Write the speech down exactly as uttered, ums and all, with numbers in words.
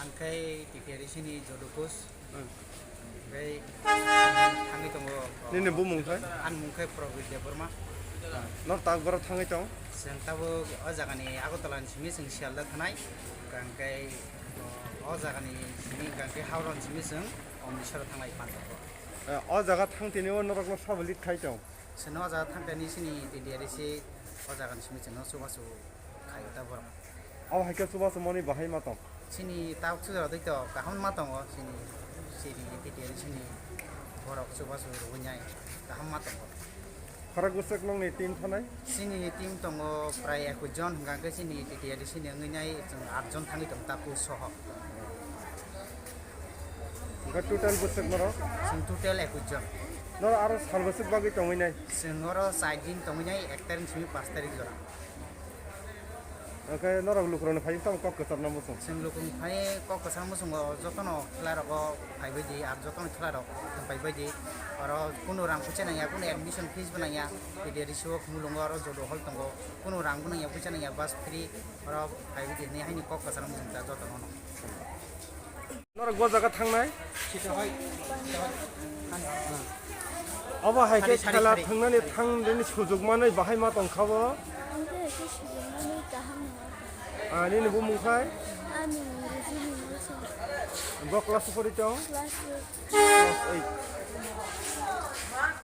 Ang khe T T R A C ni Jodo coach. Hmm. Hingke thangwi tongo. Nini bumung khe? Ani mung khe Probir Debbarma. Nor tak borok thangwi tong? Chwng tabuk o jagani Agartala ni simi chwng Sialda thanai. Hingke o jagani simi hingke Howrah ni simi chwng Amritsar thanglai phan tongo. Eh, o jaga thang tini o norok no sabo lead khai tong? Chwng o jaga thang tini chini T T R A C o jagani simi chwng no chubachu khai o ta borok. Abo hai khe chubachu mani bahai ma tong? Chini tabuk chubachu twi to kaham ma tongo chini, chini T T R A C ni borok chubachu rwui nai kaham ma tongo. Khorok bwswk nokni team thanai? Chini team tongo prai ekush jon, hingka khe chini T T R A C ni wngwi nai chwng aat jon thangwi tongo ta coach soho. Hingke total bwswk norok? Chwng total ekush jon. Norok aro sal bwswk bagwi tongwi nai? Chwng oro char din tongwi nai, ek tarik simi panch tarik jora. Hingke norok lukurokno phai tamo kok kwcham na muchung? Chwng lukurok phai kok kwcham muchungo jotono khela rogo phaibai di, ar jotono khela rok phaibai di. Oro kunu rang poisa nangya, kunu admission fees bo nangya. T T R A C o mulungo oro Jodo hall tongo, kunu rang bo nangya, poisa nangya, bus free. Oro phaibai di hinwi haini kok kwcham muchung ta jotono no. Norok bo jaga thangnai? Obo hai khe sari, sari, khela sari. Thangnani thangdeni sujuk manwi bahai ma tong kha bo? Ang khe hai khe sujuk manwi kaham nangya. Ah, nini bumung khai? Ani mung Rujuni Molsom. Bo class pori tong? Class eight. Class eight.